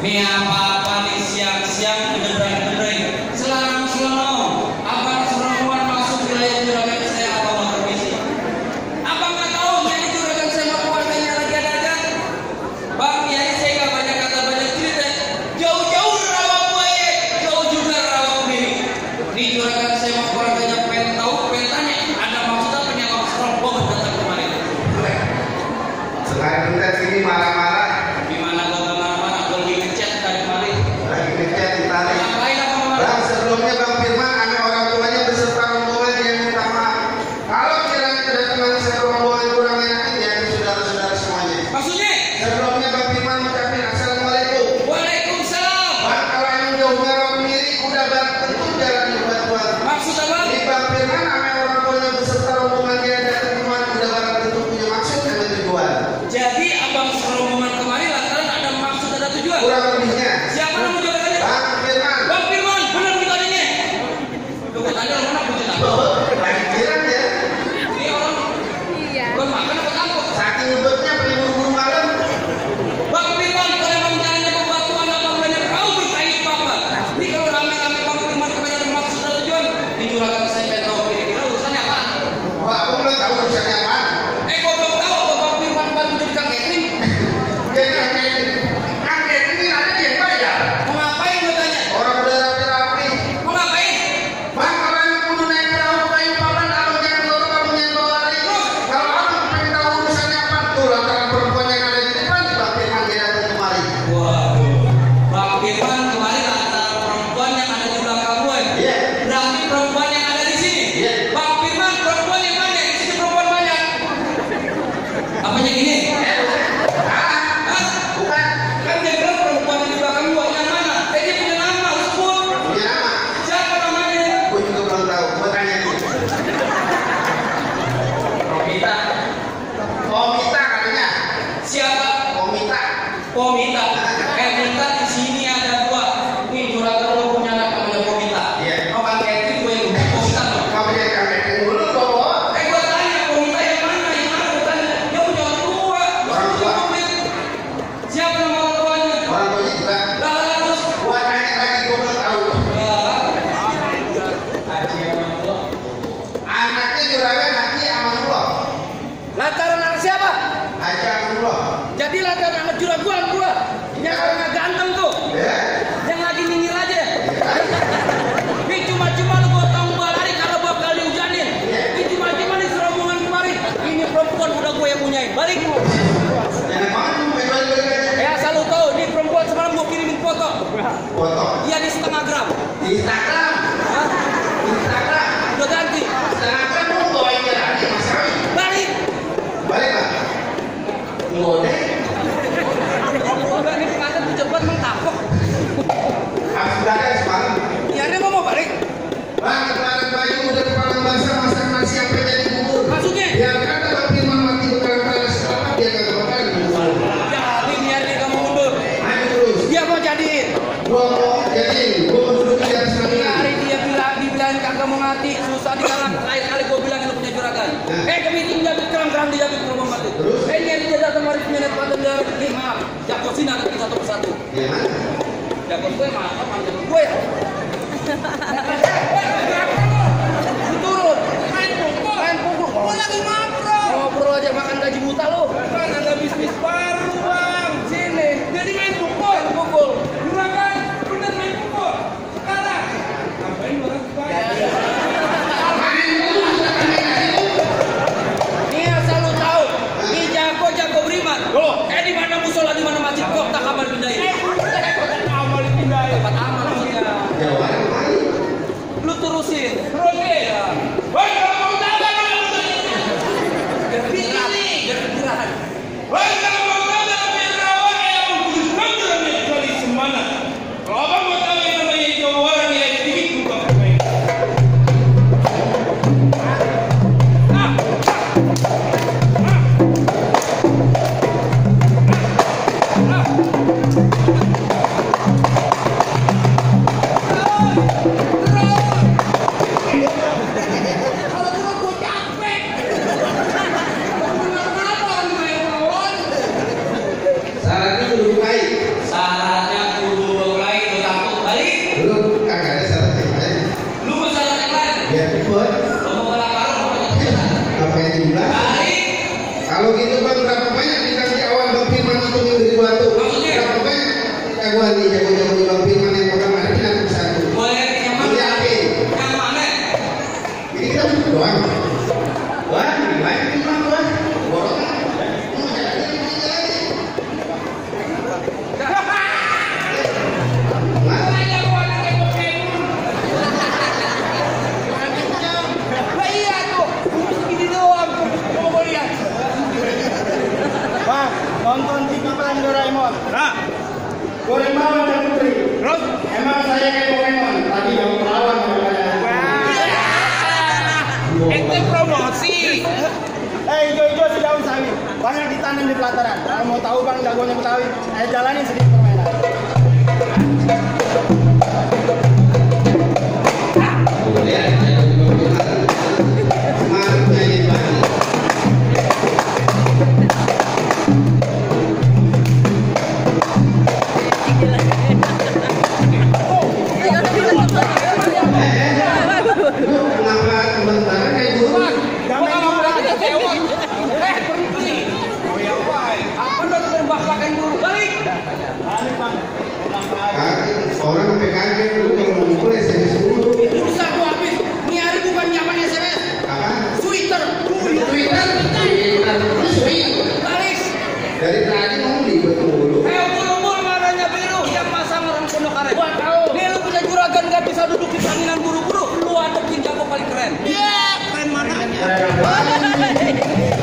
Nih apa-apa nih siang-siang bener-bener selang-selang abang serongan masuk wilayah juragan saya atau mau permisi. Abang nggak tahu jadi juragan saya mau keluarganya lagi ada aja. Bang, ya saya nggak banyak kata banyak cerita. Jauh-jauh rawa buaya, jauh juga rawa bini. Nih juragan saya mau keluarganya pengen tahu, pengen tanya ada maksud apa nih abang rombongan datang kemarin. Sekarang kita sini marah-marah. Gimana gua nggak marah-marah? Gua lagi ngechat tadi kemarin. Lagi ngechat ditarik. Ngapain abang marah? Bang, sebelumnya Bang Firman sama orang tuanya berserta rombongan yang minta maaf. Kalau kiranya kedatangan saya rombongan kurang enak ya saudara-saudara semuanya. Maksudnya? Sebelumnya Bang Firman mengucapkan assalamualaikum. Waalaikumsalam. Bang, kalau yang jauhnya orang miri udah barang tentu jalan buat buat. Maksud apa? Ini Bang Firman sama orang tuanya berserta rombongannya datang kemana udah barang tentu punya maksud dan tujuan. Jadi abang serombongan kemarin lantaran ada maksud ada tujuan. Kurang lebihnya. Siapa nama juragannya? Bang Firman. Bang Firman, benar begitu adanya. Tunggu tanya orang mana punya tahu? Lagi jiran ya. Ini orang. Iya. Bukan makan apa takut? Saking ngebetnya beli buru-buru malam. Bang Firman, kalau emang jalannya pembatuan abang banyak kau berkait apa? Ini kalau rame-rame Bang Firman kebanyakan ada maksud ada tujuan. Ini juragan saya pengen tahu kira-kira urusannya apa? Wah, aku nggak tahu urusannya apa. Gua belum tahu apa Bang Firman bantu jadi kang catering. Jadi angket ini ada yang bayar. Mau ngapain gua tanya? Orang udah rapi-rapi. Mau ngapain? Bang, kalau yang kudu naik perahu kayu papan, abang jangan dorong, abang jangan bawa lari. Kalau abang pengen tahu urusannya apa, tuh lantaran perempuan yang ada di depan, Bang Firman dia datang kemari. Waduh, Bang Firman kemarin antara perempuan yang ada di belakang gue. Iya. Berarti perempuan yang ada di sini. Iya. Bang Firman perempuan yang banyak, di sini perempuan banyak. Apanya gini? Hah? Bukan. Kan dia bilang perempuan yang di belakang gue yang mana? Dia punya nama, harus sebut. Punya nama. Siapa namanya? Gue juga belum tahu. Gue tanya dulu. Romita. Komita katanya. Siapa? Komita. Komita. Komita di sini ada dua. Nih juragan lo punya anak namanya Komita. Iya. Oh kan kayak gue yang Komita loh. Kamu jadi kametin dulu bawa. Gua tanya Komita yang mana? Gua tanya. Dia punya orang tua. Orang tua. Siapa nama orang tuanya? Orang tuanya juga. Lah terus. Gue tanya lagi, gue belum tahu. Anaknya juragan Haji Amanullah. Lantaran anak siapa? Haji Amanullah. Jadi lantaran anak juragan gua. Yang orang ganteng tuh. Ya. Yang lagi nyingir aja. Ini cuma-cuma lu gotong gua lari kalau bakal dihujanin. Ini cuma-cuma nih serombongan kemarin. Ini perempuan udah gue yang punyain. Balik. Jangan banget lu balik-balik aja. Ya asal lu tahu, ini perempuan semalam gua kirimin foto. Foto. Dia di setengah gram. Di Instagram. Hah? Di Instagram. Udah ganti. Instagram lu bawain dia lagi Mas Rawi. Balik. Balik lah. Ngode. Enggak nih pengantin tuh cepat mengkapok. Habis belajar semalam. Ya dia mau balik. Bang, kemarin baju udah kepala basah masak nasi sampai jadi bubur. Maksudnya? Biar kata Bang Firman mati bekalan sekarang biar kagak bakalan bubur. Jadi biar dia kamu mundur. Ayo terus. Dia mau jadiin. Gua mau jadi, gua mau duduk di atas Hari langit. dia dibilang kagak mau mati, susah di kalang. Lain kali gua bilang lu punya juragan. Kepiting jabit kerang-kerang dijabit belum mati. Terus? Ini dia datang mari punya net paten darah. Maaf. Jakot sini nanti satu persatu. Gimana? Jakot gue maaf, manggil gue ya. Turun. Main pukul. Gua lagi ngobrol aja makan gaji buta lo. Bang, ada bisnis baru bang. Sini. Jadi main pukul. Juragan, bener main pukul. Sekarang. Ngapain orang Ini asal lu tahu. Ini jago beriman. Di mana musola, di mana masjid kok tak amal pindahin. Tempat amal maksudnya. Jawaban kali. Lu terusin. Ya. Woi, kalau mau jalan. Biar pikiran. Woi, kalau mau jalan. jagoan nih, jago-jago di Bang Firman yang pertama ini nanti satu. Boleh yang mana? Yang mana? Ini kita doang. Wah, gimana Firman gua? Borong. Nonton TV Doraemon. Nah, Doraemon dan Putri. Terus? Emang saya kayak Pokemon. Tadi yang melawan. itu promosi. Hijau-hijau si daun sawi. Banyak ditanam di pelataran. Kalau mau tahu bang jagonya Betawi, jalanin sedikit permainan. Orang sampai kaget dulu kalau mau mukul SMS dulu. Bisa gua habis. Ini hari bukan zaman SMS. Apa? Twitter. Twitter. Baris. Dari tadi ngomong ribet mulu. Buru-buru warnanya biru yang pasang orang pondok karet. Gua tahu. Nih lu punya juragan gak bisa duduk di pelaminan buru-buru. Lu adepin jago paling keren. Iya. Keren mananya.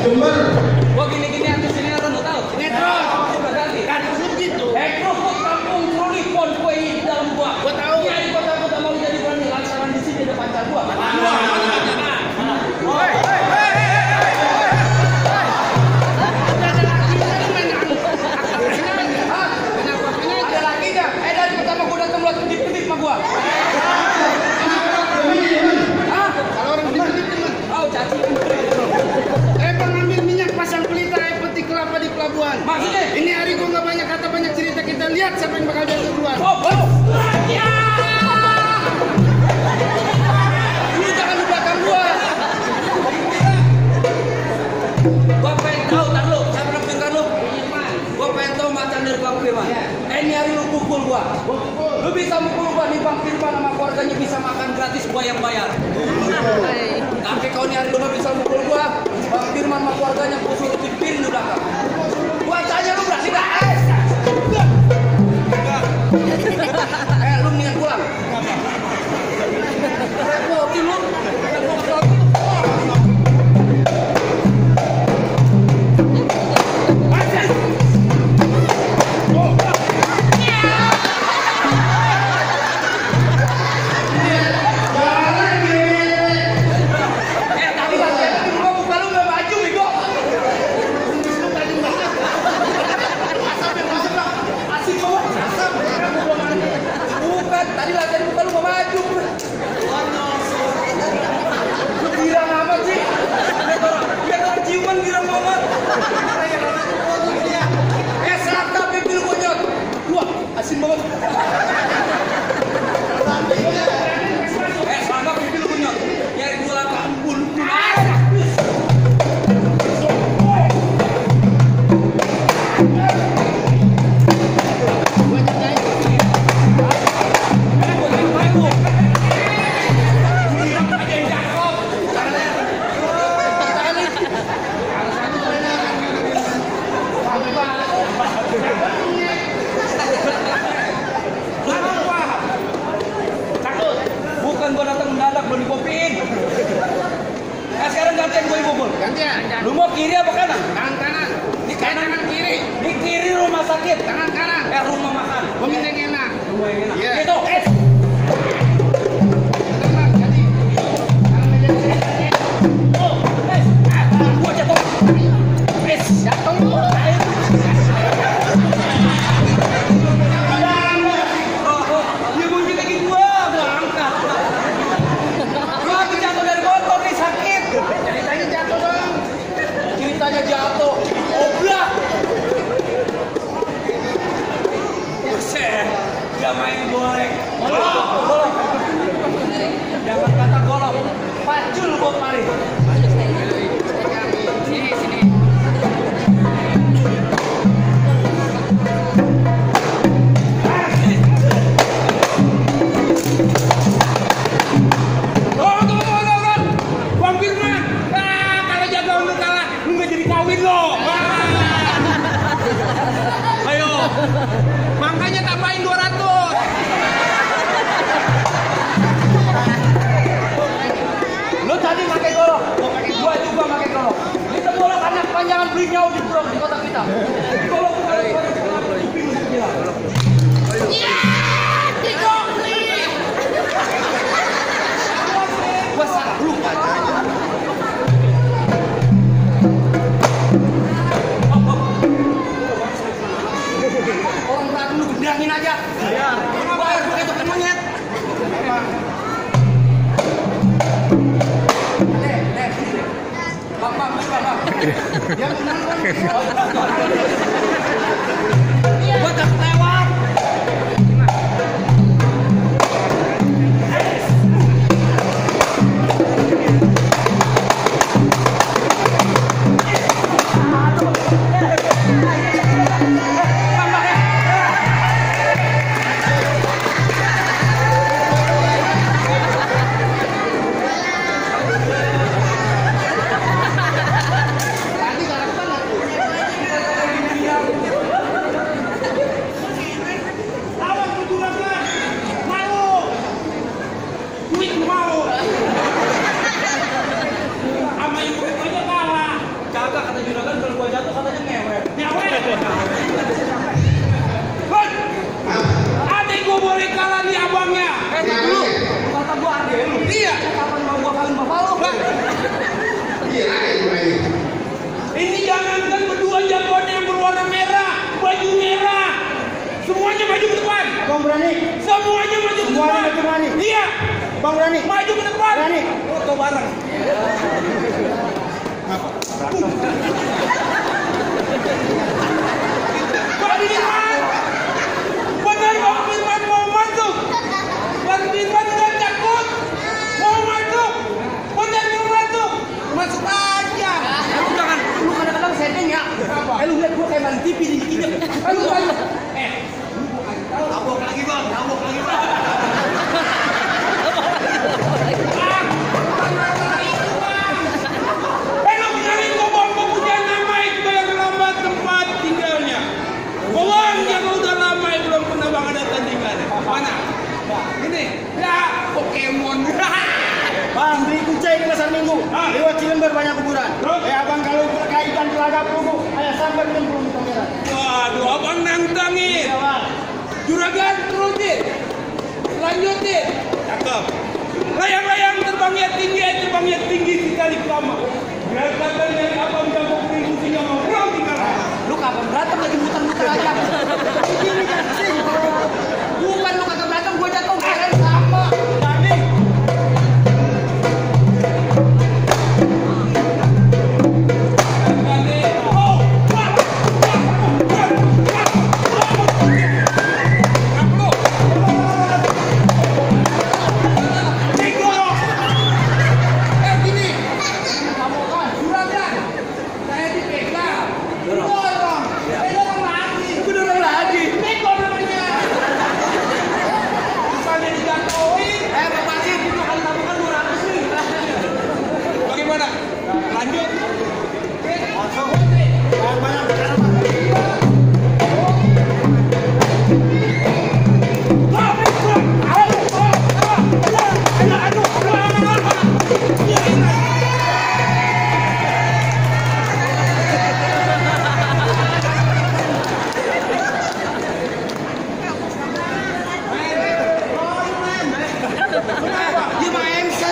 Jember. Gua gini-gini antus sinetron lu tahu? Sinetron. Udah ganti. Kan begitu. Ekor kampung Trolipon kue di dalam gua. Gua tahu. Iya, di kota gua tak mau jadi berani lantaran di sini ada pacar gua. Ada lakinya. Dari pertama gua datang lu kedip-kedip sama gua. Hah? Kalau orang kedip-kedip teman. Oh, caci. Pengambil minyak pasang pelita petik kelapa di pelabuhan. Maksudnya? Ini hari gua nggak banyak kata banyak cerita, kita lihat siapa yang bakal jadi duluan. Oh. Ya. Lu jangan di belakang gua. Gua pengen tahu tar lu, siapa yang pintar lu? Gua pengen tahu macam dari Bang Firman. Ini hari lu pukul gua. Lu bisa mukul gua nih Bang Firman sama keluarganya bisa makan gratis gua yang bayar. Tapi kau ini hari lu nggak bisa mukul gua, Bang Firman sama keluarganya gua suruh pipirin di belakang. Gua tanya lu berani nggak? Lu mendingan pulang. Repotin lu. Tadi latihan gua muka lu nggak maju, bego. Asik banget. Bukan, tadi latihan muka lu nggak maju. Lu girang amat sih. Lihat orang ciuman girang banget. Serata pipi lu bonyot. Wah, asin banget. Serata pipi lu bonyot. Nyari gua langkah embun. Bukan gua datang mendadak belum dikopiin. Sekarang gantian gua dikubur. Gantian. Lu mau kiri apa kanan? Kanan. Di kanan kiri. Di kiri rumah sakit. Kanan. Rumah makan. Gua minta yang enak. Rumah yang enak. Iya. Gitu. Gua jatuh. Jatuh. Dia bunyi lagi gua angkat. Gua habis jatuh dari motor nih sakit. Ceritanya jatuh dong. Ceritanya jatuh. Obrak. Buset. Dia main golek. Golok. Jangan kata golok. Pacul gua kemarin. Sini. dong di kota kita. Kalau gua salah lupa. Orang tak lu gendangin aja. Iya. Bayar pakai token monyet. Bang. Yang menang kan. Gua tak lewat. Adik gua boleh kalah nih abangnya. Dulu kata gua adek lu. Iya. Kapan mau gua kawin bapak lu? Iya, ini. Ini jangankan berdua jagoannya yang berwarna merah, baju merah, semuanya maju ke depan. Bang berani? Semuanya maju ke Semuanya depan. berani? Iya. Bang berani? Maju ke depan. Berani? Foto bareng. Bang Firman, benar Bang Firman mau masuk. Bang Firman udah takut, mau masuk. Benar mau masuk, masuk aja. Lu jangan, lu kadang-kadang setting ya. Lu lihat gua kayak main TV di kijek. Ayo. Tabok lagi bang. Lu kenalin gua bang, gua punya nama itu yang lambat tempat tinggalnya. Bang, yang udah lama belum pernah bang ada tandingan. Mana? Ini, ya Pokemon. Bang, beli kucing di pasar minggu. Lewat Cilember banyak kuburan. Abang kalau berkaitan telaga peluru, ayah sampai dengan peluru pangeran. Waduh, abang nantangin. Iya bang. Juragan terusin. Lanjutin. Cakep. Layang-layang terbangnya tinggi sekali lama. Biar kata dari abang jago peluru singa mau pulang tinggal. Lu kapan berantem lagi muter-muter aja. Ini kan sih. Bukan lu kagak berantem, gua jatuh keren sama. Jadi, lanjut. Dia mah MC.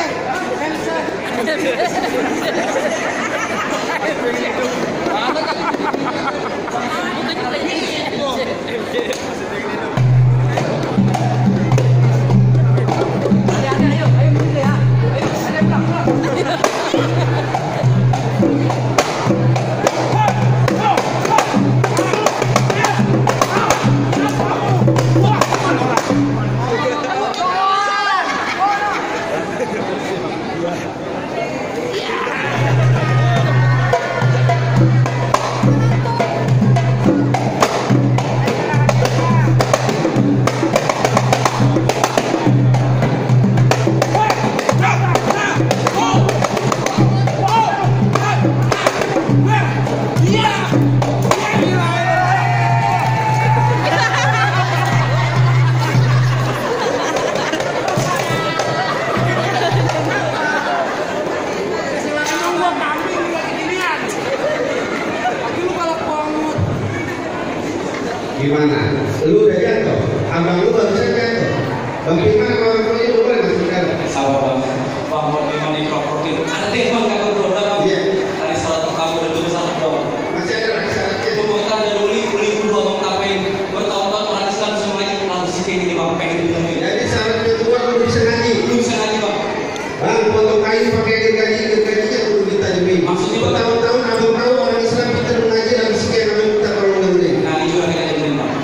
Lu baru saja tuh. Bang Firman sama orang tuanya boleh masuk sekarang. Sama bang. Bang Firman di properti. Ada deh bang kakak beroda bang. Iya. Dari salah satu kamu dan dulu salah dong. Masih ada lagi syaratnya. Pembuatan dan uli dua bang ngapain bertahun-tahun orang Islam semuanya lalu sih ini bang pengen dibilangin. Jadi syarat kedua lu bisa ngaji. Lu bisa ngaji bang. Bang, potong kayu pakai gergajinya perlu kita demi. Maksudnya bang? Tahun-tahun abang tahu orang Islam kita mengaji dan sekian kami minta kalau gede. Nah ini juga kita jadi bang.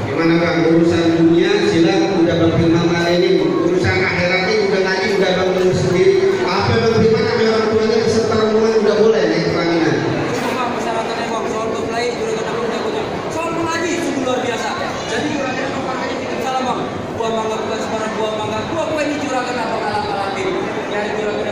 Gimana bang, urusan dunia silang udah bang Firman ini, urusan akhiratnya udah ngaji, udah bang Firman sendiri. Apa bang Firman sama orang tuanya beserta rombongan udah boleh nih pelaminan? Bang persyaratannya bang soal mempelai juga kata punya soal mengaji itu luar biasa. Jadi juragan apa makanya kita salah bang. Buah mangga bukan sembarang buah mangga. Buah ini juragan apa kalah-kalah. Jadi juragan